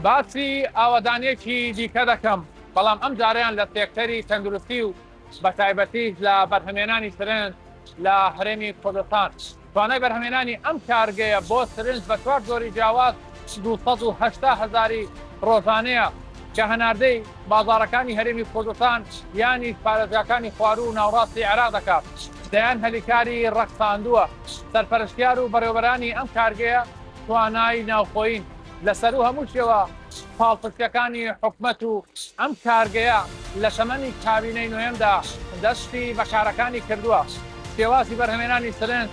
باسی ئاوەدانیەکی دیکە دەکەم، بەڵام ئەم جارەیان لە سێکتەری تەندروستی و بەتایبەتیش لە بەرهەمێنانی سرنج لە هەرێمی کوردستان. توانای بەرهەمێنانی ئەم کارگەیە بۆ سرنج بە چوار جۆری جیاواز 280 هەزاری ڕۆژانەیە کە هەناردەی بازاڕەکانی هەرێمی کوردستان یانیش پارێزگاکانی خواروو و ناوڕاستی عێراق دەکات، دەیان هەلیکاری ڕەخساندووە. سەرپەرشتیار و بەڕێوەبەرانی ئەم کارگەیە توانای ناوخۆیین، لە سەروو هەمووشیەوە پاڵپشتیەکانی حکومەت و ئەم کارگەیە لە تەمەنی کابینەی نۆیەمدا دەستی بە کارەکانی کردووە. شێوازی بەرهەمێنانی سرنج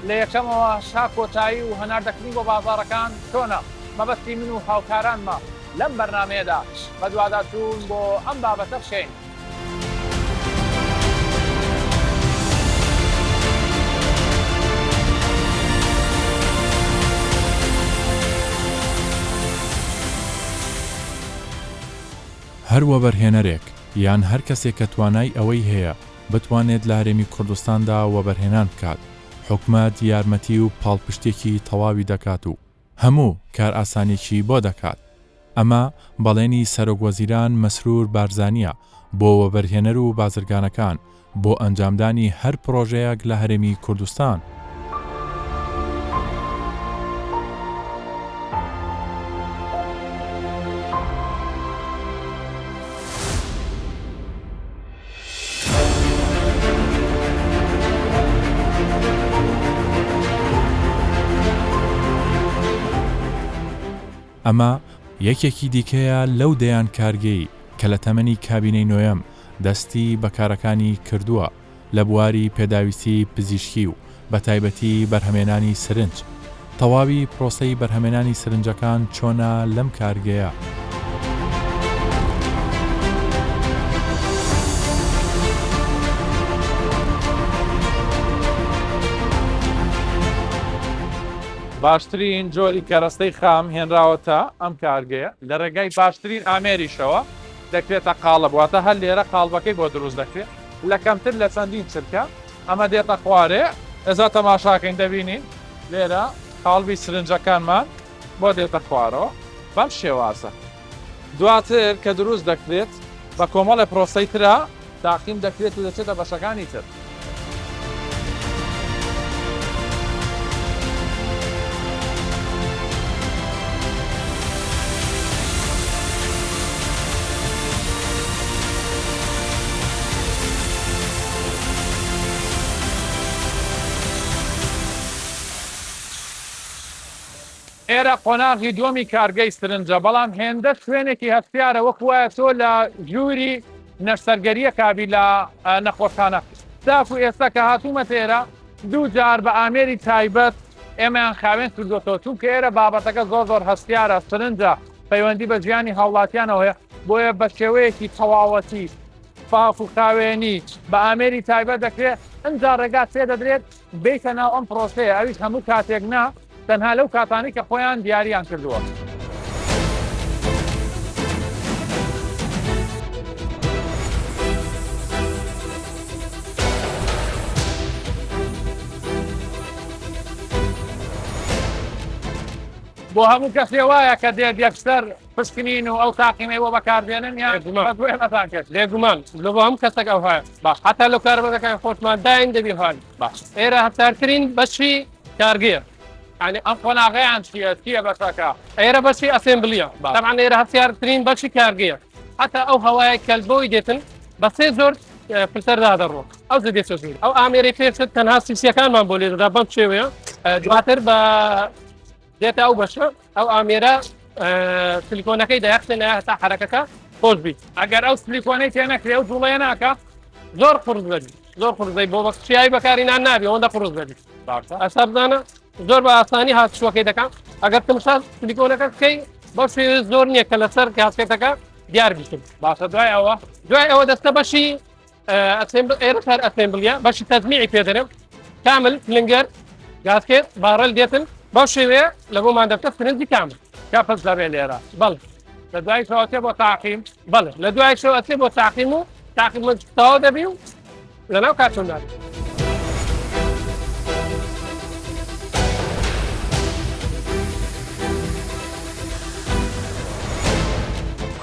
لە یەکەمەوە تا کۆتایی و هەناردەکردنی بۆ بازاڕەکان چۆنە؟ مەبەستی من و هاوکارانمە لەم بەرنامەیەدا بەدواداچوون بۆ ئەم بابەتە بکەین. هەر وەبەرهێنەرێک یان هەر کەسێک کە توانای ئەوەی هەیە بتوانێت لە هەرێمی کوردستاندا وەبەرهێنان بکات، حکومەت یارمەتی و پاڵپشتێکی تەواوی دەکات و هەموو کارئاسانیەکی بۆ دەکات. ئەمە بەڵێنی سەرۆک وەزیران مەسرور بارزانیە بۆ وەبەرهێنەر و بازرگانەکان بۆ ئەنجامدانی هەر پڕۆژەیەک لە هەرێمی کوردستان. ئەمە یەکێکی دیکەیە لەو دەیان کارگەی کە لە تەمەنی کابینەی نۆیەم دەستی بە کارەکانی کردووە لە بواری پێداویستی پزیشکی و بەتایبەتی بەرهەمێنانی سرنج. تەواوی پرۆسەی بەرهەمێنانی سرنجەکان چۆنە لەم کارگەیە؟ باشترین جۆری کەرەستەی خام هێنراوەتە ئەم کارگەیە لە ڕێگای باشترین ئامێریشەوە دەکرێتە قاڵب واتە هەر لێرە قاڵبەکەی بۆ دروست دەکرێت لە کەمتر لە چەندین چرکە ئەمە دێتە خوارێ ئێستا تەماشاکەین دەبینین لێرە قاڵبی سرنجەکانمان بۆ دێتە خوارەوە بەم شێوازە دواتر کە دروست دەکرێت بە کۆمەڵێ پرۆسەی ترا تاقیم دەکرێت و دەچێتە بەشەکانی تر. ئێرە قۆناغی دووەمی کارگەی سرنجە، بەڵام هێندە شوێنێکی هەستیارە وەکو وایە تۆ لە ژووری نەشتەرگەرییەکا بی لە نەخۆشخانە. تاکو ئێستا کە هاتوومەتە ئێرە دوو جار بە ئامێری تایبەت ئێمەیان خاوێن کردووەتەوە، چونکە ئێرە بابەتەکە زۆر زۆر هەستیارە، سرنجە پەیوەندی بە ژیانی هاوڵاتیانەوە هەیە، بۆیە بە شێوەیەکی تەواوەتی پاک و خاوێنی بە ئامێری تایبەت دەکرێت، ئنجا ڕێگا پێدەدرێت بێیتە ناو ئەم پرۆسەیە، ئەویش هەموو کاتێک نا، تەنها لەو کاتانەی کە خۆیان دیاریان کردووە. بۆ هەموو کەسێ وایە کە دێت یەکسەر پشکنین و ئەو تاقیمەی بۆ بەکاردێنن یان بێگومان. بەس بۆ ئێمەتان کرد؟ بێگومان لە بۆ هەموو کەسێک ئەو هەیە باش حتا لەو کارمەندەکان خۆشمان داین دەبی هەن باش ئێرە هەستارترین بەشی کارگەیە یعنی ئەم قۆناغەیان چییە چییە بەشەکە ئێرە بەشی assembly ە باش. طبعا ئێرە هەستیارترین بەشی کارگەیە حتا ئەو هەوایە کەل بۆی دێتن بە سێ زۆر اه، فلتەر دادەڕۆ ئەو زە دێتە ژوور ئەو ئامێری پێشتر تەنها سیسیەکانمان بۆ لێدەدا بەم شێوەیە اه، دواتر بە دێتە ئەو بەشە ئەو ئامێرە سلیکۆنەکەی دەیاخسێنە هەتا حرەکەکە خۆش بیت ئەگەر ئەو سلیکۆنەی تێ نەکرێ ئەو جوڵەیە ناکە زۆر قورس دەبی زۆر قورس دەبی بۆ بەخشیایی بەکارینان نابی ئەوەندە قورس دەبی باشە ئەستا بزانە زۆر بە ئاسانی هاتشوەکەی دەکەم ئەگەر تمسا سلیکۆنەکە بکەی بەو شێوەیە زۆر نییە کە لەسەر gasket ەکە دیار بیتن باشە دوای ئەوە دوای ئەوە دەستە بەشی ئێرە هەر assembly ە بەشی تەجمیعی پێ دەرم کامل plunger gasket barrel دێتن بەو شێوەیە لە بۆمان دەبتە سرنجی کامل کەپس دەبێ لێرە بەڵێ لە دوای شەوەتێ بۆ تاقیم بەڵێ لە دوای شەوە ئەچێ بۆ تاقیم و تاقیم تەواو دەبی و لەناو کارتۆندا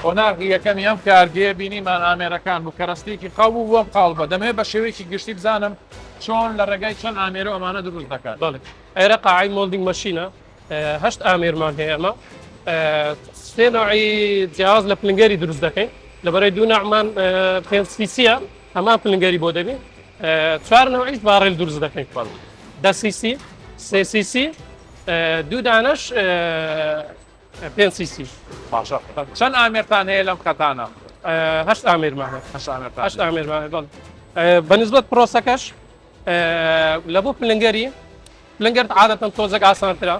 قۆناغی یەکەمی ئەم کارگەیە بینیمان ئامێرەکان بوو کەرەستەیەکی خاو بوو بۆ ئەم قاڵبە دەمەوێت بە شێوەیەکی گشتی بزانم چۆن لە ڕێگای چەند ئامێرەوە ئەمانە دروست دەکەن. بەڵێ ئێرە قاعەی molding machine ە هەشت ئامێرمان هەیە ئەمە سێ نوعی جیاواز لە plunger ی دروست دەکەین لەبەرەی دوو نەعمان پێنج سیسیە هەمان plunger ی بۆ دەبی چوار نەوعیش barrel دروست دەکەین دە سیسی سێ سیسی دوو دانەش پێنج سیسی. باشە چەند ئامێرتان هەیە لەم خەتانە؟ هەشت ئامێرمان هەیە. هەشت ئامێرتان هەشت ئامێرمان هەیە بەڵێ. بە نسبەت پرۆسەکەش لە بۆ plunger ی plunger عادەتەن تۆزێک ئاسانترە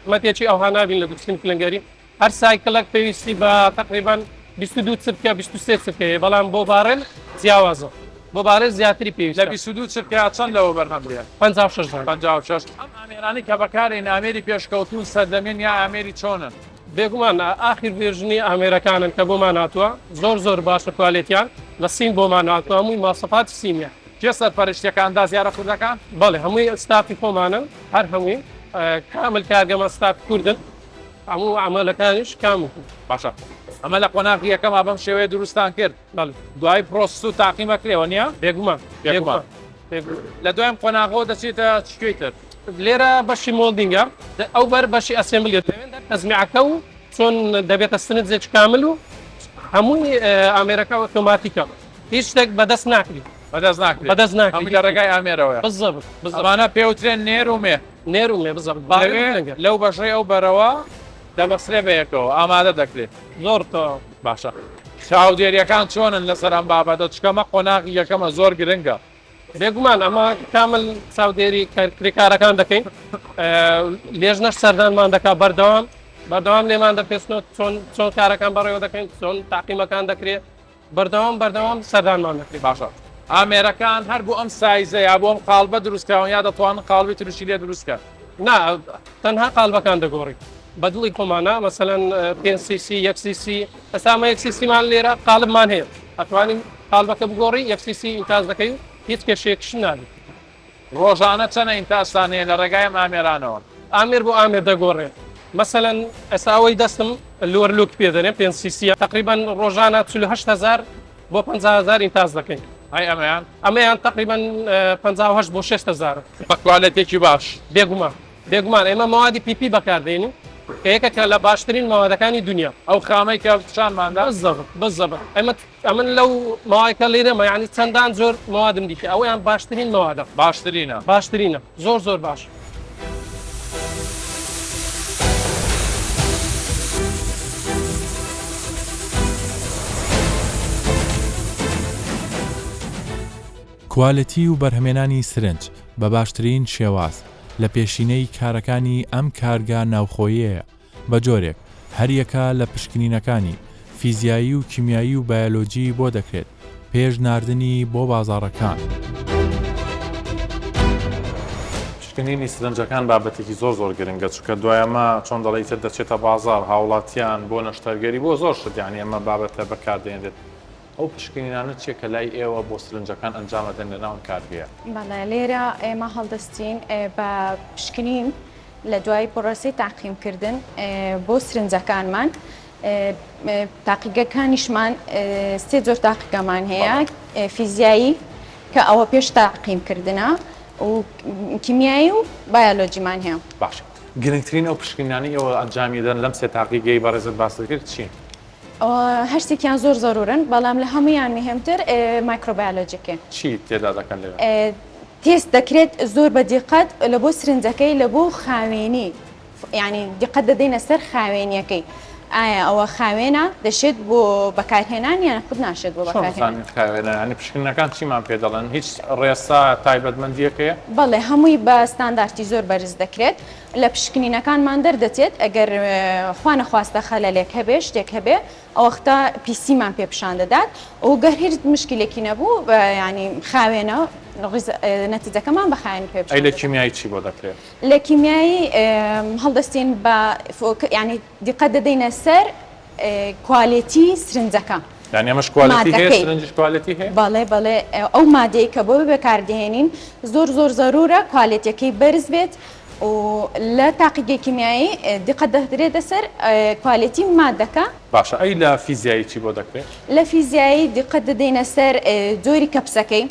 زەحمەتێکی ئەوها نابین لە دروستکردنی plunger ی هەر cycle ێک پێویستی بە تقریبان 22 چرکە 23 چرکە هەیە بەڵام بۆ barrel جیاوازە بۆ barrel زیاتری پێویستە لە 22 چرکە چەند لەوە بەرهەم دێت؟ 56 دانە. 56 ئەم ئامێرانەی کە بەکارێن ئامێری پێشکەوتوون سەردەمین یا ئامێری چۆنن؟ بێگومان ئاخیر version ی ئامێرەکانن کە بۆمان هاتووە زۆر زۆر باشە quality یان لە سین بۆمان هاتووە هەمووی ماسەفاتی سینیە. کێ سەرپەرشتیەکە ئەندازیارە کوردەکان؟ بەڵێ هەمووی ستافی خۆمانن هەر هەمووی کامل کارگەمان ستافی کوردن هەموو عەمەلەکانیش کامل. باشە ئەمە لە قۆناغی یەکەما بەم شێوەیە دروستان کرد بەڵێ. دوای پرۆسس و تاقیم ئەکرێ وەنیە؟ بێگومان بێگومان لە دوای ئەم قۆناغەوە دەچێتە چ کوێی تر؟ لێرە بەشی molding ە ئەو بەر بەشی assembly تەجمیعەکە و چۆن دەبێتە سرنجێکی کامل و هەمووی ئامێرەکە ئۆتۆماتیکە هیچ شتێک بەدەست ناکرێت بەدەست ناکرێت بەدەست ناکرێت هەمووی لە ڕێگای ئامێرەوەیە بالضبط بالضبط ئەمانە پێوترێن نێر و مێ نێر و مێ بالضبط لەوێ لەو بەشەی ئەو بەرەوە دەبەسرێ بەیەکەوە ئامادە دەکرێت زۆر تەواو. باشە چاودێریەکان چۆنن لەسەر ئەم بابەتە چونکە ئەمە قۆناغی یەکەمە زۆر گرنگە. بێگومان ئەمە کامل چاودێری کرێکارەکان دەکەین لێژنەش سەردانمان دەکات بەردەوام بەردەوام لێمان دەپێچنەوە چۆن چۆن کارەکان بەڕێوە دەکەین چۆن تاقیمەکان دەکرێت بەردەوام بەردەوام سەردانمان دەکرێت. باشە ئامێرەکان هەر بۆ ئەم سایزە یا بۆ ئەم قاڵبە دروست کراون یا دەتوانن قاڵبی ترشی لێ دروست کەن؟ نا تەنها قاڵبەکان دەگۆڕین بە دڵی خۆمانە مەسەلەن پێنج سیسی یەک سیسی ئێستا ئەمە یەک سیسیمان لێرە قاڵبمان هەیە ئەتوانین قاڵبەکە بگۆڕی یەک سیسی ئینتاج دەکەی و هیچ کێشەیەکش نابێت. ڕۆژانە چەنە ئینتاجتان هەیە لە ڕێگای ئەم ئامێرانەوە؟ ئامێر بۆ ئامێر دەگۆڕێت مەسەلەن ئێستا ئەوەی دەستم Luer lock پێ دەنێم پێنج سیسیە تەقریبەن ڕۆژانە 48 هەزار بۆ 50 هەزار ئینتاج دەکەین. ئەی ئەمەیان؟ ئەمەیان تەقریبەن 58 بۆ 60 هەزارە. بە کوالێتێکی باش؟ بێگومان بێگومان ئێمە مەوادی PP بەکاردێنین کە یەکێکە لە باشترین مەوادەکانی دنیا. ئەو خامەی کە پیشانمان دا؟ بالضبط بالضبط ئێمە ئەمن لەو مەوایکە لێرەمە یعنی چەندان جۆر مەوادم دیتە ئەوەیان باشترین مەوادە. باشترینە. باشترینە زۆر زۆر باش. کوالێتی و بەرهەمێنانی سرنج بە باشترین شێواز لە پێشینەی کارەکانی ئەم کارگە ناوخۆییەیە، بە جۆرێک هەریەکە لە پشکنینەکانی فیزیایی و کیمیایی و بایۆلۆجی بۆ دەکرێت پێش ناردنی بۆ بازاڕەکان. پشکنینی سرنجەکان بابەتێکی زۆر زۆر گرنگە چونکە دوای ئەمە چۆن دەڵێی ئیتر دەچێتە بازاڕ هاوڵاتیان بۆ نەشتەرگەری بۆ زۆر شت یانی ئەمە بابەتە بەکاردێنرێت ئەو پشکنینانە چیە کە لای ئێوە بۆ سرنجەکان ئەنجام ئەدەن لەناو ئەم کارگەیە؟ بەڵێ لێرە ئێمە هەڵدەستین بە پشکنین لە دوای پرۆسەی تاقیمکردن بۆ سرنجەکانمان تاقیگەکانیشمان سێ جۆر تاقیگەمان هەیە فیزیایی کە ئەوە پێش تاقیمکردنە و کیمیایی و بایۆلۆجیمان هەیە. باشە گرنگترین ئەو پشکنینانەی ئێوە ئەنجامی دەن لەم سێ تاقیگەی بەڕێزت باست کرد چین؟ هەرسێکیان زۆر زەرورن بەڵام لە هەموویان مهمتر مایکرۆبایۆلۆجیکەی. چی تێدا دەکەن لەوێ؟ تێست دەکرێت زۆر بە دیقەت لە بۆ سرنجەکەی لە بۆ خاوێنی یانی دیقەت دەدەینە سەر خاوێنیەکەی ئایا ئەوە خاوێنە دەشێت بۆ بەکارهێنان یان خود ناشێت بۆ چۆن بەکارهێنان؟ بزانین خاوێنە یانی پشکنینەکان چیمان پێ دەڵێن هیچ ڕێسا تایبەتمەندیەک هەیە؟ بەڵێ هەمووی بە ستاندارتی زۆر بەرز دەکرێت لە پشکنینەکانمان دەردەچێت ئەگەر خوا نەخواستە خەلەلێک هەبێ شتێک هەبێ ئەوەختە پیسیمان پێ پیشان دەدات و گەر هیچ مشکلێکی نەبوو یانی خاوێنە نەتیجەکەمان بە خاوێنی پێ پیشان ئەی لە کیمیایی چی بۆ دەکرێت؟ لە کیمیایی هەڵدەستین بە یانی دیقەت دەدەینە سەر quality سرنجەکە. یانی ئەمەش quality هەیە سرنجیش quality هەیە؟ بەڵێ بەڵێ ئەو مادەی کە بۆ بەکاردەهێنین زۆر زۆر زەرورە quality یەکەی بەرز بێت. و لە تاقیگەی کیمیایی دیقەت دەدرێتە سەر quality مادەکە. باشە ئەی لە فیزیایی چی بۆ دەکرێت؟ لە فیزیایی دیقەت دەدەینە سەر جۆری کەپسەکەی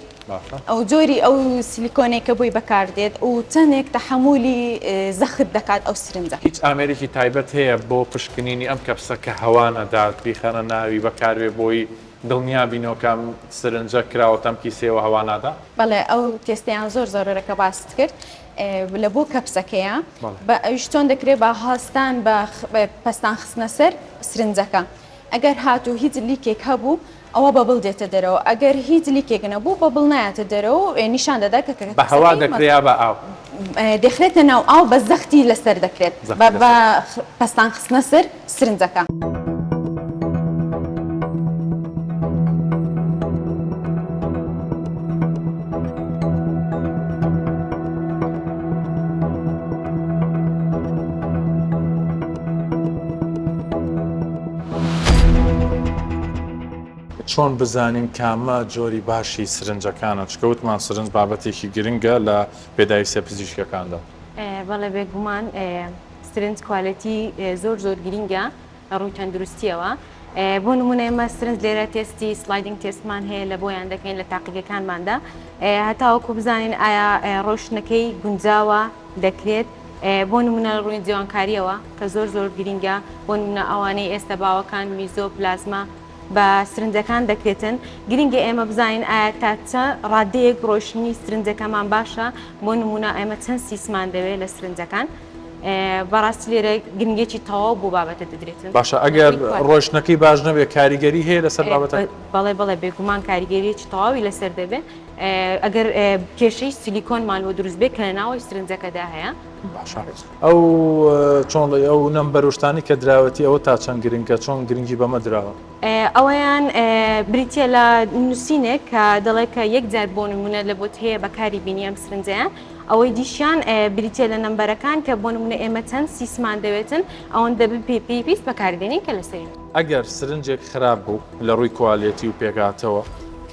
و جۆری ئەو سلیکۆنەی کە بۆی بەکاردێت و چەندێک تەحەمولی زەخت دەکات ئەو سرنجە. هیچ ئامێرێکی تایبەت هەیە بۆ پشکنینی ئەم کەپسە کە هەوا نەدات بیخەنە ناوی بەکاربێ بۆی دڵنیا بینەوە کە ئەم سرنجە کراوەتە ئەم کیسەیەوە هەوا نادا؟ بەڵێ ئەو تێستەیان زۆر زەرورە کە باست کرد لە بۆ کەپسەکەیە بە ئەویش چۆن دەکرێت بە هەستان بە پەستان خستنە سەر سرنجەکە ئەگەر هاتوو هیچ leak ێک هەبوو ئەوە bubble دێتە دەرەوە ئەگەر هیچ leak ێک نەبوو bubble نایەتە دەرەوە و نیشان دەدا کە بە هەوا دەکرێت یا بە ئاو؟ دەخرێتە ناو ئاو بە زەختی لەسەر دەکرێت بە پەستان خستنە سەر سرنجەکە. چۆن بزانین کامە جۆری باشی سرنجەکانە چونکە وتمان سرنج بابەتێکی گرنگە لە پێداویستیە پزیشکیەکاندا. بەڵێ بێگومان سرنج quality زۆر زۆر گرینگە لە ڕووی تەندروستیەوە بۆ نمونە ئێمە سرنج لێرە تێستی sliding test مان هەیە لە بۆیان دەکەین لە تاقیگەکانماندا هەتاوەکو بزانین ئایا ڕۆشتنەکەی گونجاوە دەکرێت بۆ نمونە لە ڕووی جوانکاریەوە کە زۆر زۆر گرینگە بۆ نمونە ئەوانەی ئێستا باوەکان meso plasma بە سرنجەکان دەکرێتن گرینگە ئێمە بزانین ئایا تا چە ڕادەیەک ڕۆشتنی سرنجەکەمان باشە بۆ نمونە ئێمە چەند سیسمان دەوێت لە سرنجەکان بەڕاستی لێرە گرنگێکی تەواو بۆ بابەتە دەدرێتن. باشە ئەگەر ڕۆیشتنەکەی باش نەبێت کاریگەری هەیە لەسەر بابەتەکە؟ بەڵێ بەڵێ بێگومان کاریگەریەکی تەواوی لەسەر دەبێت ئەگەر کێشەی سیلیکۆنمان بۆ دروست بێت کە لە ناوەی سرنجەکەدا هەیە. باشە ئەو چۆن ڵێ ئەو number و شتانی کە دراوەتی ئەوە تا چەند گرنگە چۆن گرنگی بەمە دراوە؟ ئەوەیان بریتیە لە نووسینێک کە دەڵێ کە یەک جار بۆ نمونە لە بۆت هەیە بەکاری بینی ئەم سرنجەیان ئەوەی دیشیان بریتیە لە number ەکان کە بۆ نمونە ئێمە چەند سیسمان دەوێتن ئەوەندە بە پێویست بەکاری دێنین کە لەسەری. ئەگەر سرنجێک خراپ بوو لە ڕووی quality و پێکهاتەوە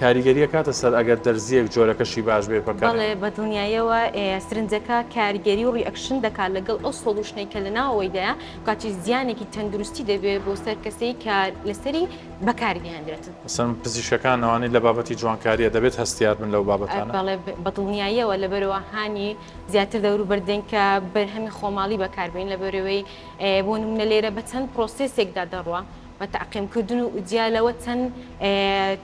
کاریگەری ئەکاتە سەر ئەگەر دەرزیەک جۆرەکەشی باش بێت بەکار. بەڵێ بە دڵنیاییەوە سرنجەکە کاریگەری و reaction دەکات لەگەڵ ئەو solution ەی کە لە ناوەوەیدایە کاتی زیانێکی تەندروستی دەبێت بۆ سەر کەسەی کە لەسەری بەکاری دەهێنرێتن. مەسەلەن پزیشکەکان ئەوانەی لە بابەتی جوانکاریە دەبێت هەستیار بن لەو بابەتانە؟ بەڵێ بەدڵنیاییەوە لەبەرئەوە هانی زیاتر دەوروبەر دەین کە بەرهەمی خۆماڵی بەکاربێنین لەبەرئەوەی بۆ نمونە لێرە بە چەند process ێکدا دەڕوا بە تەعقیمکردن و جیا لەوە چەند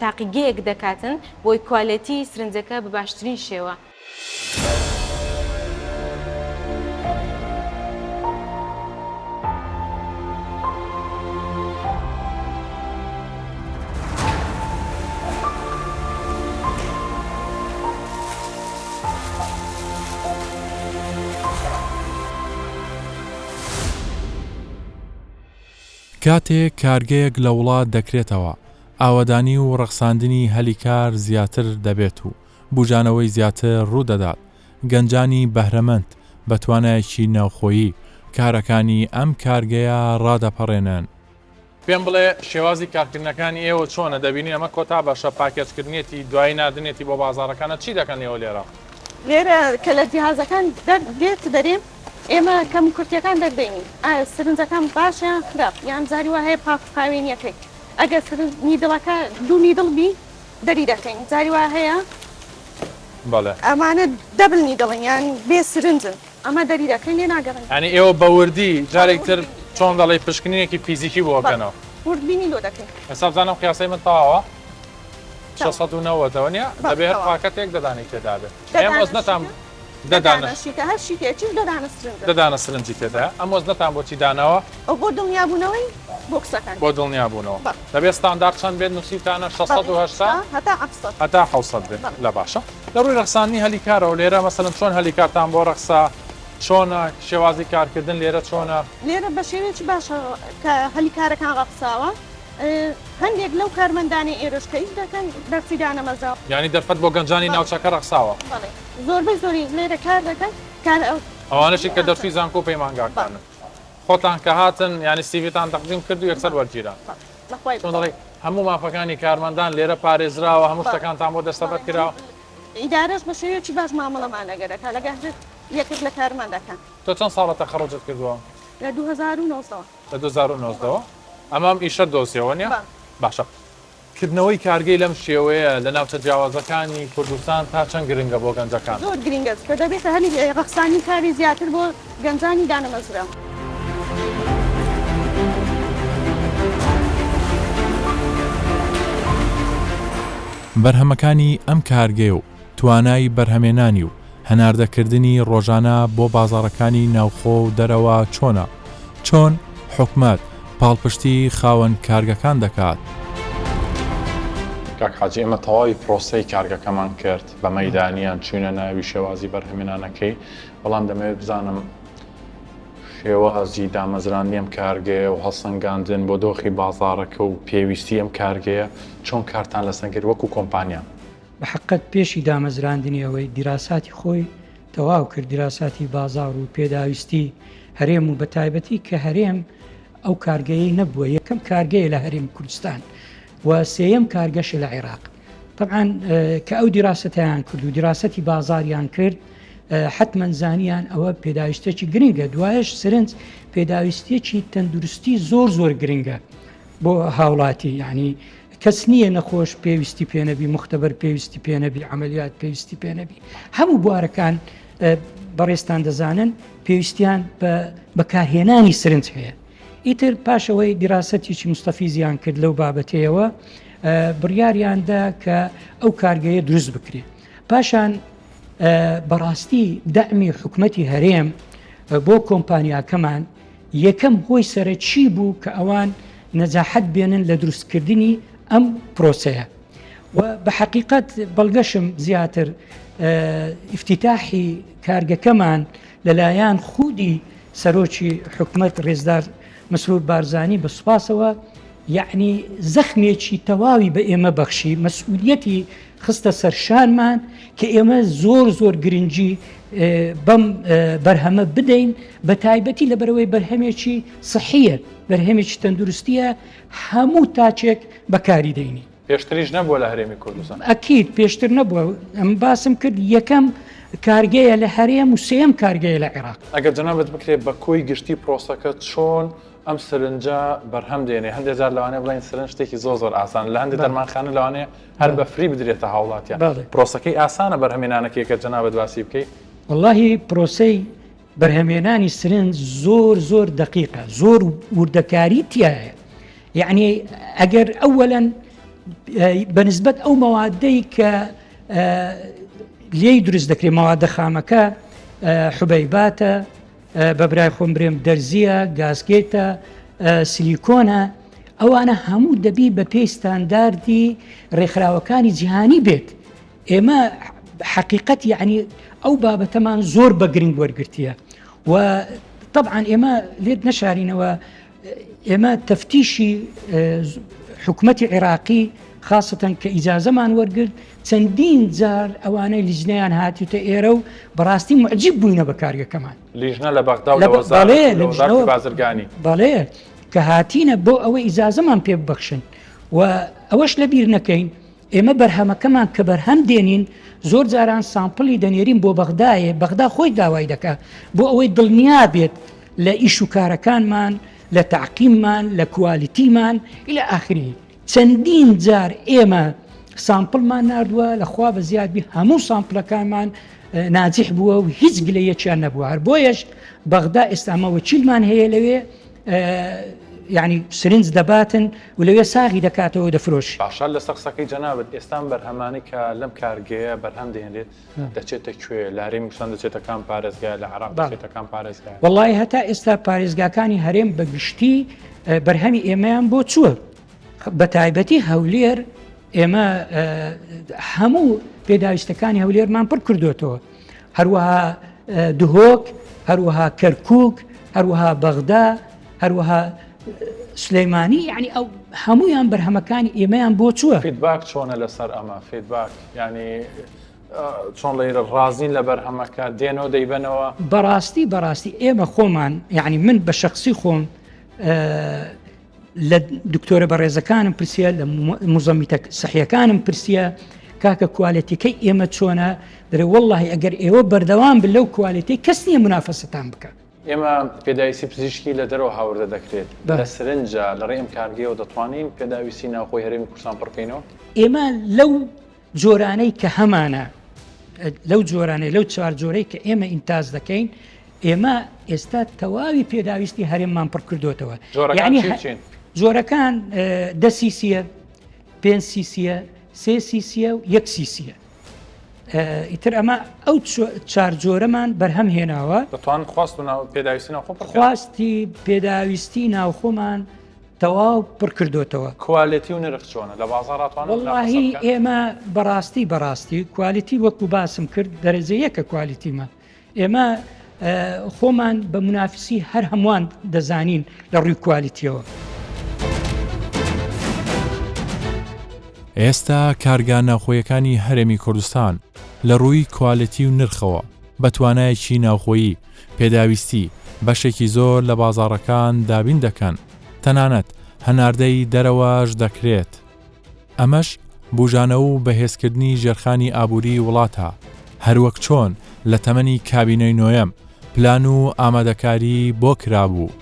تاقیگەیەک دەکاتن بۆی quality سرنجەکە بە باشترین شێوە. کاتێک کارگەیەک لە وڵات دەکرێتەوە، ئاوەدانی و ڕەخساندنی هەلی کار زیاتر دەبێت و بوژانەوەی زیاتر ڕوودەدات، گەنجانی بەهرەمەند بە توانایەکی ناوخۆیی کارەکانی ئەم کارگەیە ڕادەپەڕێنن. پێم بڵێ شێوازی کارکردنەکانی ئێوە چۆنە؟ دەبینین ئەمە کۆتا بەشە پاکێجکردنیەتی دوایی ناردنیەتی بۆ بازاڕەکانە چی دەکەن ئێوە لێرە؟ لێرە کە لە جیهازەکان دەر دێت دەرێ ئێمە کەم و کورتیەکان دەردەینین ئایا سرنجەکان باشە یان خراپ یان جاری وا هەیە پاک و خاوێنیەکەی ئەگەر سرنج needle ەکە دوو needle بی دەری دەکەین جاری وا هەیە بەڵێ. ئەمانە double needle ن یان بێ سرنجن ئەمە دەری دەکەین لێ ناگەڕێین. یانی ئێوە بە وردی جارێکی تر چۆن دەڵێی پشکنینێکی فیزیکی بۆ ئەکەنەوە. وردبینی لۆ دەکەین. ئێستا بزانم قیاسەی من تەواوە؟ 690 ەوە نیە؟ دەبێ هەر پاکەتێک دە دانەی تێدا بێ. ئەم وەزنەتان دە دانە شیتە هەر شیتێکیش دە دانە سرنجە. دە دانە سرنجی تێدایە. ئەم وەزنەتان بۆچی داناوە؟ ئەو بۆ دڵنیابوونەوەی بۆکسەکان. بۆ دڵنیابوونەوە. دەبێت ستاندارد چەند بێت نووسیوتانە 680 هەتا 700 هەتا 700 بێت لە باشە لە ڕووی ڕەخساندنی هەلی کارەوە لێرە مەسەلەن چۆن هەلی کارتان بۆ ڕەخسا چۆنە شێوازی کارکردن لێرە چۆنە؟ لێرە بە شێوەیەکی باشە کە هەلی کارەکان ڕەخساوە هەندێک لەو کارمەندانەی ئێرەش کە ئیش دەکەن دەرچووی دانەمەزراوە. یانی دەرفەت بۆ گەنجانی ناوچەکە ڕەخساوە؟ بەڵێ زۆربەی زۆری لێرە کار دەکەن کار ئەوانەشی کە دەرچووی زانکۆ و پەیمانگاکانن. خۆتان کە هاتن یانی سیڤیتان تەقدیم کرد و یەکسەر وەرگیران. چۆن دەڵێی هەموو مافەکانی کارمەندان لێرە پارێزراوە هەموو شتەکانتان بۆ دەستەبەر کراوە. ئیدارەش بە شێوەیەکی باش مامەڵەمان لەگەر دەکات لەگەر. یەکێک لە کارمەندەکان. تۆ چەند ساڵە تەخەڕوجت کردووە؟ لە 2019. لە 2019 وە ئەمە ئەم ئیشەت دۆزیەوە نیە؟ بەڵێ. باشە کردنەوەی کارگەی لەم شێوەیە لە ناوچە جیاوازەکانی کوردستان تا چەند گرنگە بۆ گەنجەکان؟ زۆر گرنگە چونکە دەبێتە هەلی ڕەخسانی کاری زیاتر بۆ گەنجانی دانەمەزراو. بەرهەمەکانی ئەم کارگەیە و توانای بەرهەمێنانی و هەناردەکردنی ڕۆژانە بۆ بازاڕەکانی ناوخۆ و دەرەوە چۆنە؟ چۆن حکومەت پاڵپشتی خاوەن کارگەکان دەکات؟ کاک حاجی ئێمە تەواوی پرۆسەی کارگەکەمان کرد بە مەیدانیان چوینە ناوی شێوازی بەرهەمێنانەکەی بەڵام دەمەوێت بزانم شێوازی دامەزراندنی ئەم کارگەیە و هەڵسەنگاندن بۆ دۆخی بازاڕەکە و پێویستی ئەم کارگەیە چۆن کارتان لەسەر کرد وەکو کۆمپانیا؟ بە حەققەت پێشی دامەزراندنی ئەوەی دیراساتی خۆی تەواو کرد، دیراساتی بازاڕ و پێداویستی هەرێم و بەتایبەتی کە هەرێم ئەو کارگەیەی نەبووە، یەکەم کارگەیە لە هەرێمی کوردستان و سێیەم کارگەشە لە عێراق. تەبعەن کە ئەو دیراسەتیان کرد و دیراسەتی بازاریان کرد حتمما زانیان ئەوە پێداویستێکی گرنگە دوایش سرنج پێداویستیەکی تەندروستی زۆر زۆر گرنگە بۆ هاوڵاتی یعنی کەس نییە نەخۆش پێویستی پێنەبی مختبەر پێویستی پێنەبی عملیات پێویستی پێنەبی هەموو بوارەکان بەڕێستان دەزانن پێویستیان بە بەکارهێنانی سرنج هەیە ئیتر پاش ئەوەی دیراسەتێکی مستەفیزیان کرد لەو بابەتەیەوە بڕیاریان دا کە ئەو کارگەیە دروست بکرێت. پاشان بەڕاستی دەعمی حکومەتی هەرێم بۆ کۆمپانیاکەمان یەکەم هۆی سەرەکی بوو کە ئەوان نەجاحەت بێنن لە دروستکردنی ئەم پرۆسەیە و بە حەقیقەت بەڵگەشم زیاتر ئیفتیتاحی کارگەکەمان لەلایەن خودی سەرۆکی حکومەت ڕێزدار مەسرور بارزانی بە سوپاسەوە یەعنی زەخمێکی تەواوی بە ئێمە بەخشی، مەسئولیەتی خستە سەر شانمان کە ئێمە زۆر زۆر گرنگی بەم بەرهەمە بدەین بە تایبەتی لەبەرەوەی بەرهەمێکی سحیە بەرهەمێکی تەندروستیە هەموو تاچێک بەکاری دەینی. پێشتریش نەبووە لە هەرێمی کوردستان؟ ئەکید پێشتر نەبووە، ئەم باسم کرد یەکەم کارگەیە لە هەرێم و سێیەم کارگەیە لە عێراق. ئەگەر جەنابت بکرێت بە کۆی گشتی پرۆسەکە چۆن ئەم سرنجە بەرهەم دێنێ؟ هەندێک جار لەوانەیە بڵێین سرنج شتێکی زۆر زۆر ئاسانە، لە هەندێک دەرمانخانە لەوانەیە هەر بە free بدرێتە هاوڵاتیان. پرۆسەکەی ئاسانە بەرهەمێنانەکەی ئەگەر جەنابت باسی بکەی؟ وەڵاهی پرۆسەی بەرهەمێنانی سرنج زۆر زۆر دەقیقە، زۆر وردەکاری تیایە. یەعنی ئەگەر ئەوەلەن بەنسبەت ئەو مەوادەی کە لێی دروست دەکرێت مەوادە خامەکە حوبەیباتە بە برای خۆم برێم دەرزیە گازگێتە سلیکۆنە ئەوانە هەموو دەبی بە پێی ستانداردی ڕێکخراوەکانی جیهانی بێت ئێمە حەقیقەت یعنی ئەو بابەتەمان زۆر بە گرنگ وەرگرتیە و طبعا ئێمە لێت نەشارینەوە ئێمە تەفتیشی حکومەتی عێراقی خاستەن کە ئیجازەمان وەرگرت چەندین جار ئەوانەی لیژنەیان هاتوتە ئێرە و بەڕاستی معجیب بووینە بە کارگەکەمان لیژنە لە بەغدا و لە وەزارەتی بازرگانی بەڵێ کە هاتینە بۆ ئەوەی ئیجازەمان پێ ببەخشن و ئەوەش لەبیر نەکەین ئێمە بەرهەمەکەمان کە بەرهەم دێنین زۆر جاران sample ی دەنێرین بۆ بەغدایێ، بەغدا خۆی داوای دەکا بۆ ئەوەی دڵنیا بێت لە ئیش و کارەکانمان، لە تەعقیممان، لە quality مان الی آخره. چەندین جار ئێمە sample مان ناردووە، لە خوا بە زیاد بی هەموو sample ەکانمان ناجح بووە و هیچ گلەیەکیان نەبووە، هەر بۆیەش بەغدا ئێستا ئەمە وەکیلمان هەیە لەوێ، یانی سرنج دەباتن و لەوێ ساغی دەکاتەوە دەفرۆشی. باشە لەسەر قسەکەی جەنابت ئێستا ئەم بەرهەمانەی کە لەم کارگەیە بەرهەم دەهێنرێت دەچێتە کوێ؟ لە هەرێمی کوردستان دەچێتە کام پارێزگا؟ لە عێراق دەچێتە کام پارێزگا؟ وەڵایی هەتا ئێستا پارێزگاکانی هەرێم بە گشتی بەرهەمی ئێمەیان بۆ چووە بە تایبەتی هەولێر ئێمە هەموو پێداویستەکانی هەولێرمان پڕ کردوێتەوە هەروەها دهۆک، هەروەها کەرکوک، هەروەها بەغدا، هەروەها سلەیمانی یعنی ئەو هەمویان بەرهەمەکانی ئێمەیان بۆ چووە. feedback چۆنە لەسەر ئەمە feedback یعنی چۆن ڵێ ڕازین لە بەرهەمەکە دێنەوە دەیبەنەوە؟ بەڕاستی بەڕاستی ئێمە خۆمان یعنی من بە شخصی خۆم لە دکتۆرە بەڕێزەکانم پرسیە لە موزەمیتە سەحیەکانم پرسیە. کاکە کوالێتیەکەی ئێمە چۆنە؟ دەرێ وەڵڵاهی ئەگەر ئێوە بەردەوام بن لەو کوالێتیەی کەس نییە مونافەسەتان بکا. ئێمە پێداویستی پزیشکی لە دەرەوە هاوردە دەکرێت، لە سرنجە لە ڕێی ئەم کارگەیەوە دەتوانین پێداویستی ناوخۆی هەرێمی کوردستان پڕ بکەینەوە؟ ئێمە لەو جۆرانەی کە هەمانە، لەو جۆرانەی لەو چوار جۆرەی کە ئێمە ئینتاج دەکەین، ئێمە ئێستا تەواوی پێداویستی هەرێممان پڕ کردوێتەوە. یعنی جۆرەکان دە سیسیە، پێنج سیسیە، سێ سیسیە و یەک سیسیە. ئیتر ئەمە ئەو چار جۆرەمان بەرهەم هێناوە. دەتوان خواست و پێداویستی ناوخۆ پڕ بکەن؟ خواستی پێداویستی ناوخۆمان تەواو پڕ کردۆتەوە. کوالێتی و نرخ چۆنە؟ لە بازاڕ ئەتوانن منافەسە وەڵاهی بکەن؟ ئێمە بەڕاستی بەڕاستی کوالێتی وەکو باسم کرد دەرەجە یەکە کوالێتیمان. ئێمە خۆمان بە مونافسی هەر هەمووان دەزانین لە ڕووی کوالیتیەوە. ئێستا کارگا ناوخۆیەکانی هەرێمی کوردستان لە ڕووی کوالێتی و نرخەوە بە توانایەکی ناوخۆیی پێداویستی بەشێکی زۆر لە بازاڕەکان دابین دەکەن، تەنانەت هەناردەی دەرەوەش دەکرێت. ئەمەش بوژانەوە و بەهێزکردنی ژێرخانی ئابووریی وڵاتە، هەروەک چۆن لە تەمەنی کابینەی نۆیەم پلان و ئامادەکاریی بۆ کرابوو.